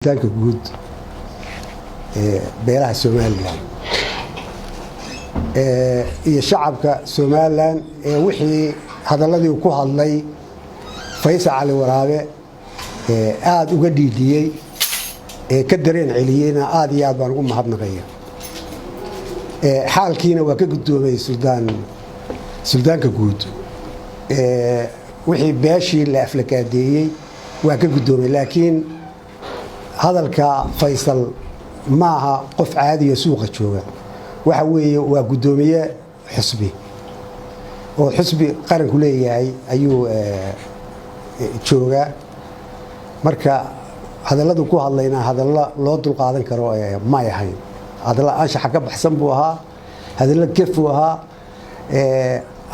Suldaanka guud ee beelaha Somalilan iyo shacabka Somalilan ee wixii hadalladii ku hadlay Faysal Cali Waraabe aada uga dhiidhiyey ee ka dareen celiyeyna, aada iyo aad baan ugu mahadnaqaya. Xaalkiina waa ka guddoomay suldaanka guud. Wixii beeshii la aflakaadeeyey waa ka guddoomay, laakiin hadalka Faysal maaha qof caadiya suuqa jooga. Waxa weeye waa guddoomiye xusbi oo xusbi qaranku leeyahay ayuu joogaa. Marka hadalladu ku hadlayna hadallo loo dulqaadan karo may ahayn. Hadallo anshaxa ka baxsan buu ahaa, hadallo gef buu ahaa.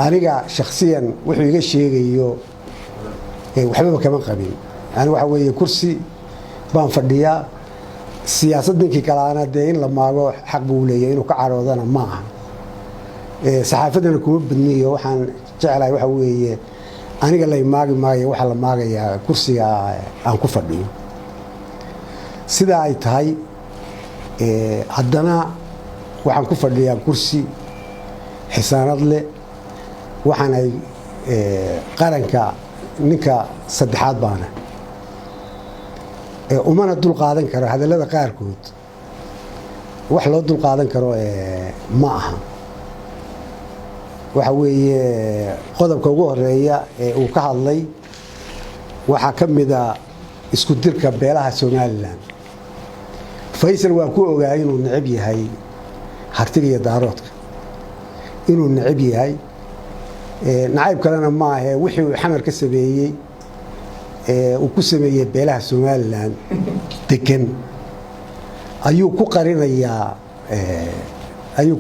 Aniga shakhsiyan wuxuu iga sheegayo waxbaba kama qabin. Ani waxa weeye kursi baan fadhiyaa. Siyaasad ninkii kalaana dee in la maago xaq buu leeyahay, inuu ka caroodana ma aha. Saxaafaddana kuma badniyo. Waxaan jeclahay waxa weeye aniga lay maagi maayo, waxaa la maagayaa kursiga aan ku fadhiyo. Sidaa ay tahay haddana waxaan ku fadhiyaa kursi xisaanad leh. Waxaanay qaranka ninka saddexaad baana, umana dul qaadan karo hadallada qaarkood. Wax loo dul qaadan karo ma aha. Waxa weeye qodobka ugu horeeya ee uu ka hadlay waxaa ka mida isku dirka beelaha Somalilan. Faysal waa ku ogaa inuu necab yahay Hartiga iyo Daaroodka, inuu necab yahay. Nacayb kalena maahe, wixii uu Xamar ka sameeyey, uu ku sameeyey beelaha Somalilan degan ayuu ku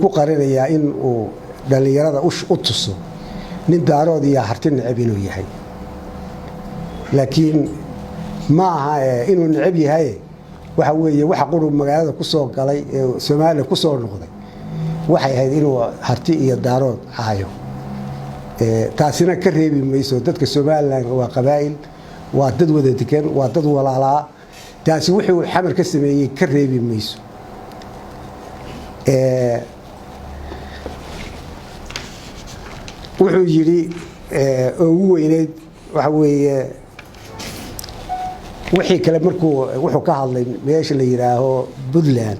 qarinayaa in uu dhallinyarada u tuso nin Daarood iyo Harti necab inuu yahay. Laakiin ma aha inuu necab yahay. Waxa weeye waxa qurub magaalada ku soo galay ee Soomaaliya ku soo noqday waxay ahayd inuu Harti iyo Daarood caayo. Taasina ka reebi mayso dadka Somalilan waa qabaa'il, waa dad wada degan, waa dad walaalaa. Taasi wixii uu Xamar ka sameeyey ka reebi mayso. Wuxuu yidhi oo ugu weyneyd waxa weeye wixii kale markuu wuxuu ka hadlay meesha la yidhaaho Puntland.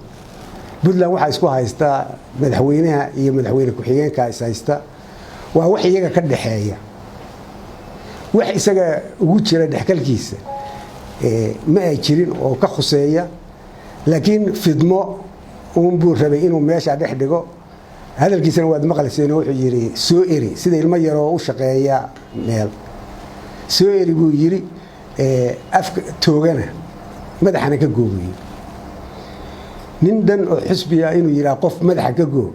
Puntland waxaa isku haysta madaxweynaha iyo madaxweyne ku-xigeenka is haysta. Waa wax iyaga ka dhaxeeya, wax isaga ugu jira dhexgalkiisa ma ay jirin oo ka khuseeya. Laakiin fidmo uunbuu rabay inuu meesha dhex dhigo. Hadalkiisana waad maqlayseen. Wuxuu yidhi soo eri, sida ilmo yaroo u shaqeeya meel soo eri buu yidhi, afka toogana madaxana ka goobayo. Nin dhan oo xusbiya inuu yidhaha qof madaxa ka goo,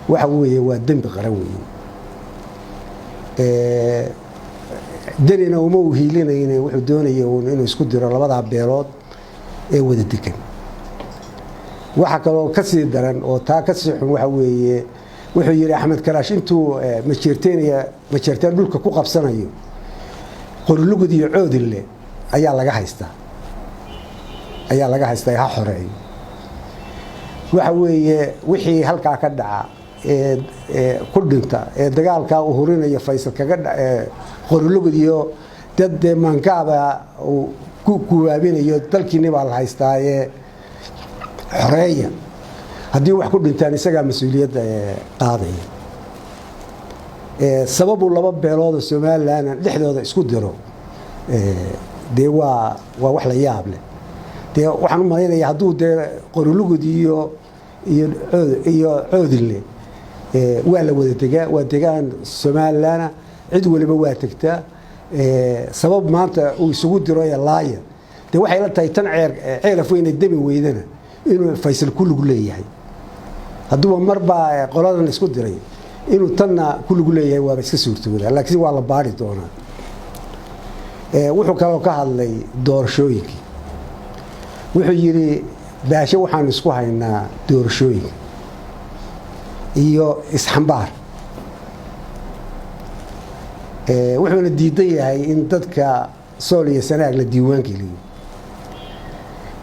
waxa weeye waa dembi qaran weeye. Danina uma u hiilinayne, wuxuu doonaya uun inuu isku diro labadaa beelood ee wada degan. Waxa kaloo ka sii daran oo taa ka sii xun waxa weeye wuxuu yidhi Axmed Karaash intuu Majeerteeniya Majeerteen dhulka ku qabsanayo, Qorilugud iyo Coodille ayaa laga haystaa, ha xoreeyo. Waxa weeye wixii halkaa ka dhaca ee ku dhinta ee dagaalkaa uu hurinayo Faysal kaga Qorilugud iyo dad dee maankaaba uu ku guwaabinayo dalkiinni baa la haystaaye xoreeya, haddii wax ku dhintaan isagaa mas-uuliyadda qaadaya. Sababuu laba beeloodoo Somalilan dhexdooda isku diro dee waa wax la yaab leh. Dee waxaan u malaynaya hadduu dee Qorilugud iyo Coodille waa la wada degaa, waa degaan Somalilanna, cid waliba waa tegtaa. Sabab maanta uu isugu diro laaya dee waxay la tahay tan Ceelaf Weyne demi weydana inuu Faysal ku lug leeyahay. Hadduuba marbaa qoladan isku diray, inuu tanna ku lug leeyahay waaba iska suurtooda, laakiin waa la baari doonaa. Wuxuu kaloo ka hadlay doorashooyinkii. Wuxuu yidhi Baashe waxaanu isku haynaa doorashooyinka iyo isxambaar. Wuxuuna diidan yahay in dadka Sool iyo Sanaag la diiwaan geliyo.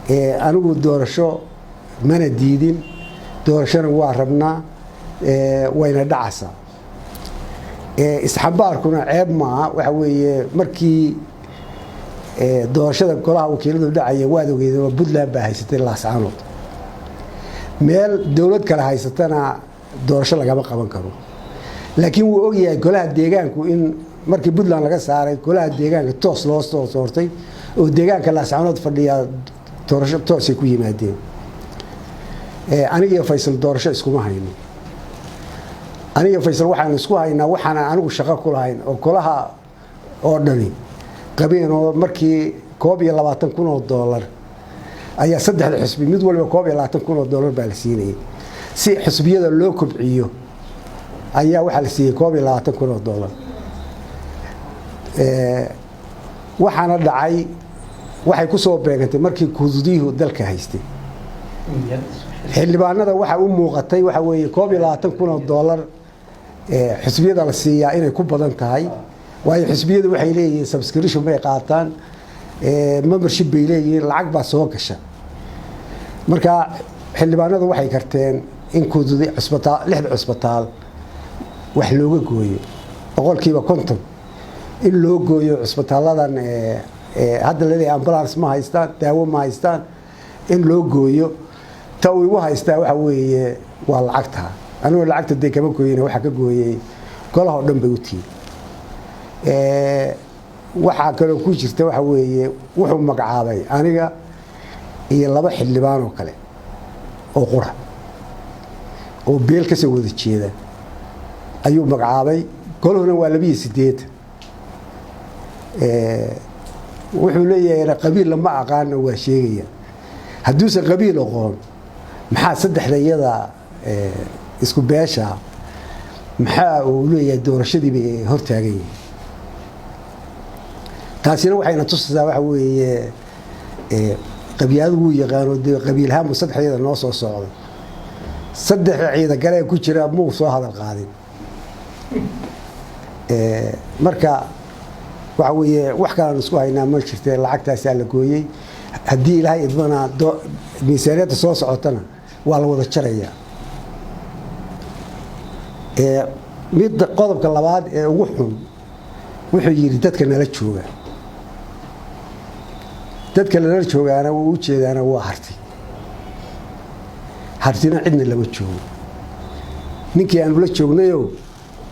Anigu doorasho mana diidin, doorashona waa rabnaa, wayna dhacaysaa. Isxambaarkuna ceeb maaha. Waxa weeye, markii doorashada golaha wakiiladu dhacaya, waad ogeydeen oo Puntland baa haysatay Laascaanood. Meel dowlad kale haysatana doorasho lagama qaban karo. Laakiin wuu ogyahay golaha deegaanku in markii Puntland laga saaray, golaha deegaanka toos loo soo soortay oo deegaanka Laascaanood fadhiyaa doorasho toosay ku yimaadeen. Anigiyo Faysal doorasho iskuma hayno. Aniga Faysal waxaanu isku haynaa waxaana anigu shaqo ku lahayn oo golaha oo dhani qabeen, oo markii $21,000 ayaa saddexda xusbi mid waliba $21,000 baa la siinayay. Si xusbiyada loo kobciyo ayaa waxaa la siiyey $21,000. Waxaana dhacay, waxay ku soo beegantay markii kuduudiyuhu dalka haystay. Xildhibaanada waxa u muuqatay waxa weeye $21,000 xusbiyada la siiyaa inay ku badan tahay, waayo xusbiyadu waxay leeyihiin subscription bay qaataan, membership bay leeyihiin, lacag baa soo gasha. Marka xildhibaanadu waxay karteen in kududi cusbitaal, lixda cusbitaal wax looga gooyo, 50% in loo gooyo cusbitaaladan hadda laleeyahay ambulance ma haystaan, daawo ma haystaan, in loo gooyo. Ta uu igu haystaa waxa weeye waa lacagta. Anigoo lacagta dee kama gooyina, waxaa ka gooyey golaha oo dhan bay u tihin. Waxaa kaloo ku jirta waxa weeye, wuxuu magacaabay aniga iyo laba xildhibaan oo kale oo qura oo beel ka soo wada jeeda ayuu magacaabay. Goluhuna waa 82. Wuxuu leeyahay qabiil lama aqaana, waa sheegaya. Hadduusan qabiil aqoon, maxaa saddexda iyada isku beesha maxaa uu leeyahay doorashadii bay hortaagan yihiin? Taasina waxayna tusaysaa waxa weeye qabyaaladu wuu yaqaano dee, qabiilhaanbu saddexdeeda noo soo socday. Saddexda ciida gale ku jira muu soo hadal qaadin. Marka waxa weeye, wax kalaan isku haynaa ma jirte, lacagtaasaa la gooyey. Haddii Ilaahay idmana, miisaaniyadda soo socotana waa la wada jarayaa. Midda qodobka labaad ee ugu xun, wuxuu yidhi dadka nala jooga. Dadka nala joogaana wuu u jeedaana, waa Harti. Hartina cidna lama joogo. Ninkii aanu la joognayo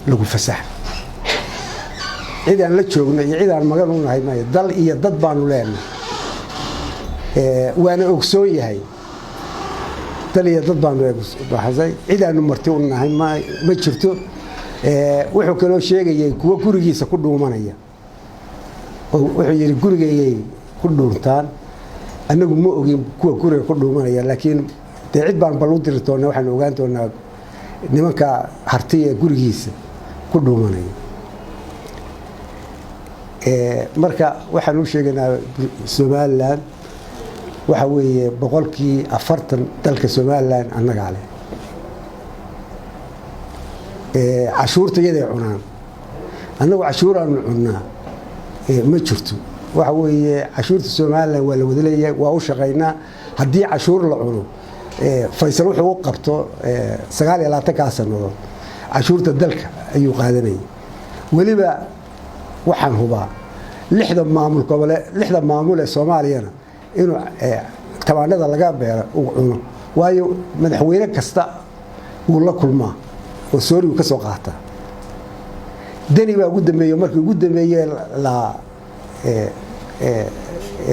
lagu fasax, cid aan la joogno iyo cid aan magan u nahay maayo. Dal iyo dad baanu leenahay, waana ogsoon yahay. Dal iyo dad baanu baxsay, cid aanu marti u nahay ma jirto. Wuxuu kaloo sheegayay kuwo gurigiisa ku dhuumanaya, oo wuxuu yidhi gurigaygay ku dhuuntaan. Annagu ma ogin kuwa guriga ku dhuumanaya, laakiin dee cid baan bal u diri doonaa, waxaanu ogaan doonaa nimanka Harti ee gurigiisa ku dhuumanaya. Marka waxaan u sheegaynaa Somaliland waxa weeye 40% dalka Somaliland annagaa leh. Cashuurta iyaday cunaan, annagu cashuuraanu cunnaa ma jirto. Waxa weeye, cashuurta Somaliland waa la wada leeyahay, waa u shaqaynaa. Haddii cashuur la cuno, Faysal wuxuu u qabto 29-kaa sannadood cashuurta dalka ayuu qaadanayay. Weliba waxaan hubaa lixda maamul gobole, lixda maamul ee Soomaaliyana inuu tabaanada laga beero uu cuno, waayo madaxweyne kasta wuu la kulmaa oo soorigu ka soo qaataa. Deni baa ugu dambeeye. Markii ugu dambeeye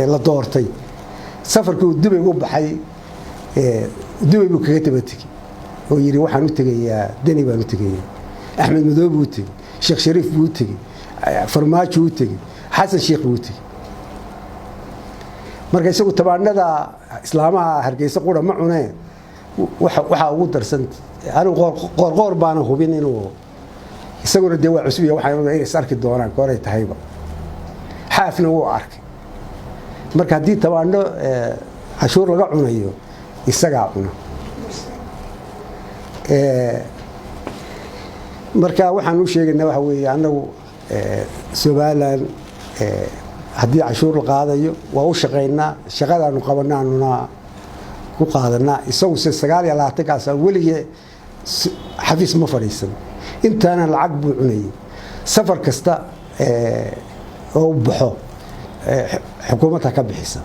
la doortay, safarkii uu Dubay u baxay, Dubay buu kaga daba tegey oo yidhi waxaan u tegayaa Deni baan u tegayaa. Axmed Madoobe buu u tegey, Sheekh Shariif buu u tegey, Farmaajo u tegey, Xasan Sheekh buu u tegey. Marka isagu tabaanada islaamaha Hargeysa qura ma cunee, waxaa ugu darsan anigu Qoorqoor baana hubin inuu isaguna dee waa cusub iyo waxaan inay is arki doonaan gooray tahayba. Xaafna wuu arkay. Marka haddii tabaano cashuur laga cunayo, isagaa cuna. Marka waxaan u sheegaynaa waxa weeye, annagu Somaliland Haddii cashuur la qaadayo waa u shaqaynaa, shaqadaanu qabanaanuna ku qaadanaa. Isaguse 29-kaasa weligee xafiis ma fadhiisan, intaana lacag buu cunayay. Safar kasta oo u baxo xukuumadda ka bixisa.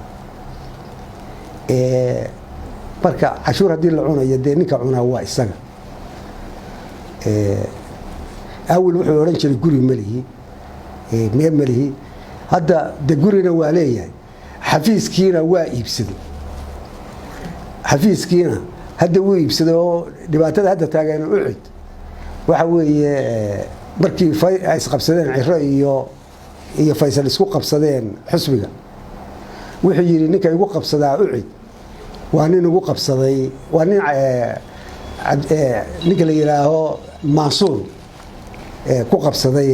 Marka cashuur haddii la cunayo, dee ninka cunaa waa isaga. Awel wuxuu odhan jiray guri malihi, mee malihi. Hadda de gurina waa leeyahay, xafiiskiina waa iibsaday. Xafiiskiina hadda wuu iibsaday oo dhibaatada hadda taagan UCID waxa weeye markii ay isqabsadeen Ciro iyo Faysal, isku qabsadeen xusbiga, wuxuu yidhi ninka igu qabsadaa UCID waa nin igu qabsaday, waa nin ninka la yidhaaho Mansuur ku qabsaday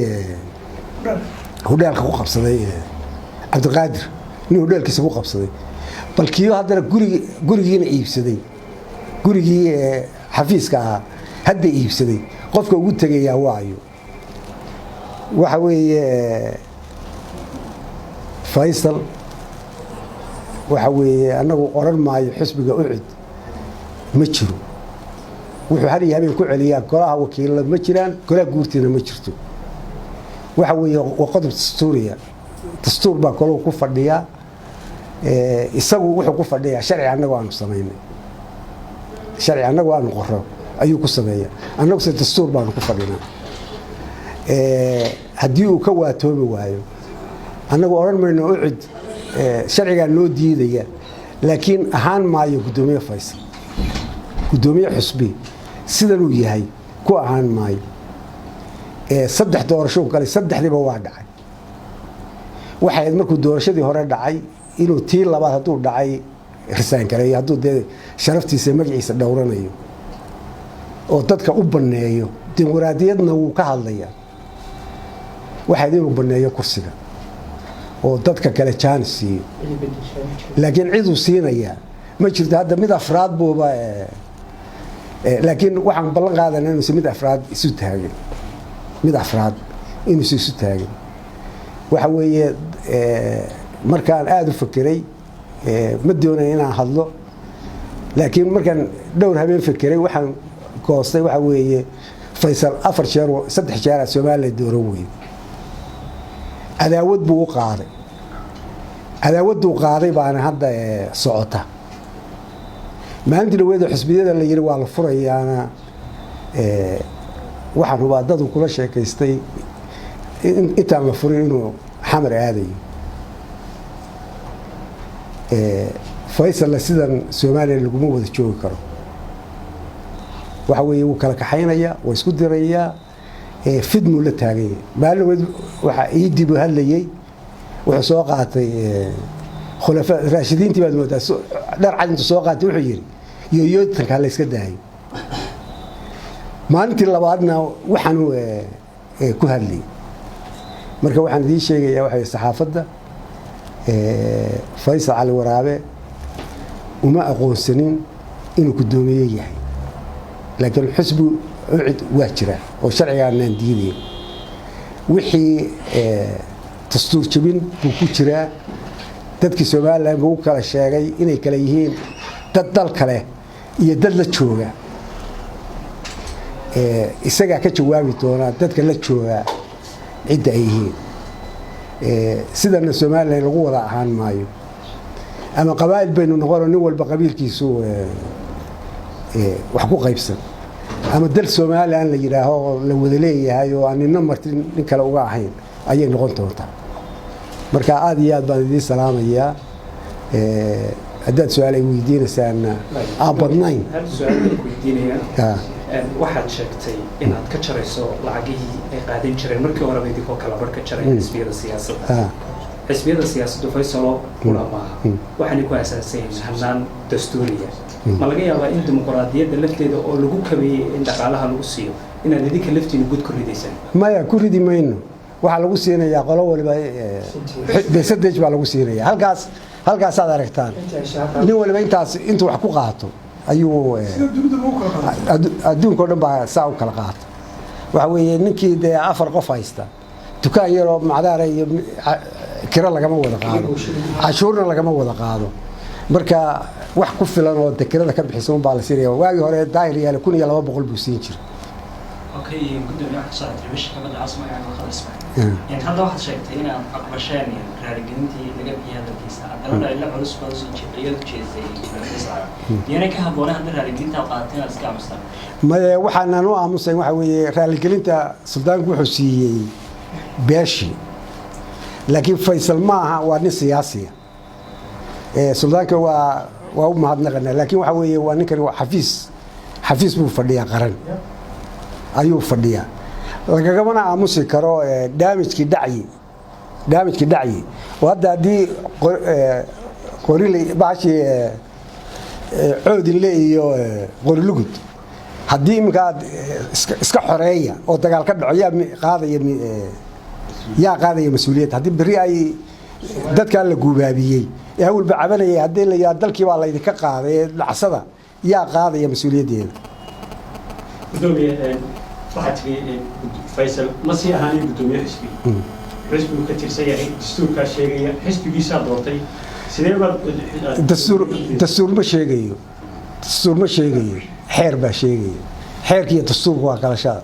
hudheelka, ku qabsaday Cabdiqaadir, nin hudheelkiisa ku qabsaday. Bal kiyo haddana gurigiina iibsaday, gurigii xafiiska ahaa hadda iibsaday, qofka ugu tegayaa waayo? Waxa weeye Faysal, waxa weeye annagu odhan maayo xisbiga UCID ma jiro. Wuxuu har iyo habeen ku celiyaa golaha wakiilada ma jiraan, golaha guurtiina ma jirto. Waxa weeye waa qodob dastuuriya, dastuur baa golahu ku fadhiyaa. Isagu wuxuu ku fadhiyaa sharci annagu aanu samaynay, sharci annagu aanu qoro ayuu ku sameeya. Annaguse dastuur baanu ku fadhinaa. Haddii uu ka waatoomi waayo, annagu odhan mayno UCID sharcigaa noo diidaya, laakiin ahaan maayo guddoomiye Faysal, guddoomiye xusbi sidanuu yahay ku ahaan maayo. Saddex doorashou galay, saddexdiiba waa dhacay. Waxay ahayd markuu doorashadii hore dhacay inuu tii labaad hadduu dhacay resign gareeyo, hadduu dee sharaftiisa magaciisa dhowranayo oo dadka u banneeyo. Dimuqraadiyadna wuu ka hadlayaa. Waxayd inuu banneeyo kursiga oo dadka kale jaanis siiyo, laakiin ciduu siinayaa ma jirto. Hadda mid afraad buuba, laakiin waxaan ballan qaadana inuusan mid afraad isu taagin, mid afraad inuusan isu taagin. Waxa weeye markaan aada u fekeray, ma doonaya inaan hadlo, laakiin markaan dhowr habeen fekeray waxaan goostay waxa weeye Faysal afar jeer, saddex jeera Somaliland dooran weye. Cadaawad buu u qaaday, cadaawadduu qaaday baana hadda socota. Maalintii dhaweeda xisbiyada la yidhi waa la furayaana, waxaan hubaa dadu kula sheekaystay intaan la furin inuu Xamar aadayo. Faysalna sidan Soomaaliya laguma wada joogi karo. Waxa weeye wuu kala kaxaynayaa, waa isku dirayaa, fidmuu la taagan yahay. Maalin dhaweed waxaa iidii buu hadlayey, wuxuu soo qaatay khulafa raashidiintii baad moodaa, dhar cad intuu soo qaatay wuxuu yidhi yooyootanka ha la iska daayo. Maalintii labaadna waxaanu ku hadlayay. Marka waxaan idiin sheegayaa waxa saxaafadda, Faysal Cali Waraabe uma aqoonsanin inuu guddoomiye yahay, laakiin xusbi UCID waa jira oo sharcigaanaan diidayn. Wixii dastuur jebin buu ku jiraa. Dadkii Somaliland buu u kala sheegay inay kale yihiin dad dal kale iyo dad la jooga. Isagaa ka jawaabi doonaa dadka la joogaa cidda ay yihiin. Sidana Somaliland lagu wada ahaan maayo, ama qabaa'il baynu noqono, nin walba qabiilkiisu wax ku qaybsan, ama dal Somaliland la yidhaaho oo la wada leeyahay oo aan nina marti nin kale uga ahayn ayay noqon doontaa. Marka aada iyo aad baan idiin salaamayaa. Haddaad su-aal ay weydiinaysaanna aan badnayn. Hal su-aal baan ku weydiinayaa. Waxaad sheegtay inaad ka jarayso lacagihii ay qaadan jireen markii horeba, idinkoo kala bar ka jaray xisbiyada siyaasadda. Xisbiyada siyaasaddu, Faysalo, kula maaha, waxaanay ku aasaasan hanaan dastuuriya. Ma laga yaabaa in dimuqraadiyadda lafteeda oo lagu kabeeyey in dhaqaalaha lagu siiyo inaad idinka laftiina gud ku ridaysaan? Maya, ku ridi mayno. Waxaa lagu siinayaa qolo waliba percentage baa lagu siinaya. Halkaasaad aragtaan nin waliba intaas intuu wax ku qaato ayuu. Adduunka o dhan baa saa u kala qaata. Waxa weeye ninkii dee afar qof haysta, dukaan yaroo macdaara iyo Kiro lagama wada qaado, cashuurna lagama wada qaado. Marka wax ku filan oo de kirada ka bixisa unbaa la siinaya. Waagii hore Daahir Yaale 1200 buu siin jiray. Okay, gudoomiye, waxaa socda telefishinka badda cas, magacaaga Khadar Ismaaciil. Hadda waxaad sheegtay inaad aqbasheen raaligelintii laga bixiyay hadalkiisa, haddana dhaliilo culus baad usoo ayaad ujeedisay Faysal. Miyana ka habboonay hadda raaligelinta aad qaadatay inaad iska aamustaan? Maye, waxaanan u aamusayn waxa weeye, raaligelinta suldaanku wuxuu siiyey beeshii, laakiin Faysal ma aha, waa nin siyaasiya. Suldaanka waa u mahadnaqanaa, laakiin waxa weeye waa ninkani waa xafiis buu fadhiyaa, qaran ayuu fadhiyaa, lagagamana aamusi karo damage-kii dhacyi. Oo hadda haddii qorile bahashii Coodinle iyo Qorilugud haddii iminka aad iska xoreeya oo dagaal ka dhaco, yaa qaadaya? Yaa qaadaya mas-uuliyadda haddii berri ay dadkaa la guubaabiyey ee awalba cabanayay, haddii la yidhaha dalkii baa laydinka qaaday ee dhacsada, yaa qaadaya mas-uuliyaddeeda? Gudoomiye, waxaa tiri Faysal ma sii ahaanayo guddoomiye xisbi. Xisbigu ka tirsan yahay, dastuurkaa sheegaya, xisbigiisaa doortay. Sidee baad Dastuur ma sheegayo, dastuur ma sheegayo, xeer baa sheegaya. Xeerkii iyo dastuurku waa kala shaad.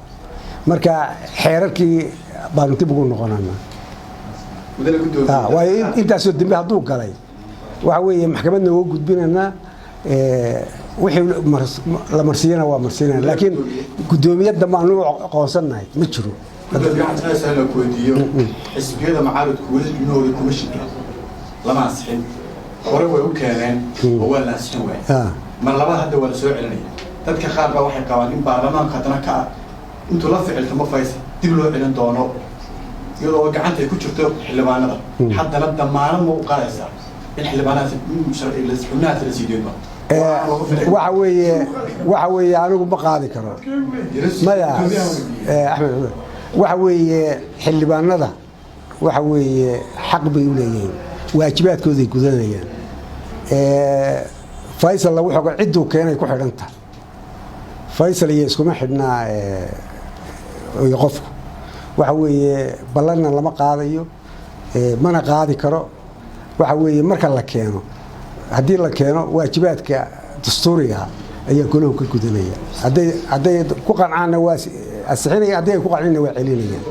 Marka xeerarkii baanu dib ugu noqonanaa. Waayo, intaasoo dembe hadduu galay, waxa weeye maxkamadna waa gudbinanaa, wixii la marsiiyana waa marsiinana, laakiin guddoomiye dambe aanu aqoonsannahay ma jiro. Gudoomiye, waxaan jeclahay ku weydiiyo: xisbiyada mucaaridku weli xubnahooda komishinka lama ansixin. Hore way u keeneen oo waa la ansixin waayey, mar labaad hadda waa la soo celinaya. Dadka qaar baa waxay qabaan in baarlamaanka haddana ka ah intuu la ficiltamo Faysal dib loo celin doono, iyadoo gacanta ay ku jirto xildhibaanada. Haddana damaanad ma u qaadaysaa in xildhibaanadaas, xubnahaas la sii deyn? Waxa weeye anigu ma qaadi karo, maya. Axmed Cumar, waxa weeye xildhibaanada waxa weeye xaq bay u leeyihiin, waajibaadkooday gudanayaan. Faysalna wuxuu cidduu keenay ku xidhan tahay. Faysal iyo iskuma xidhnaa iyo qofku. Waxa weeye ballanna lama qaadayo, mana qaadi karo. Waxa weeye marka la keeno, haddii la keeno, waajibaadka dastuuriga ayaa golahu ka gudanaya. Hadday ku qancaanna waa ansixinaya, hadday ay ku qancinna waa celinayaan.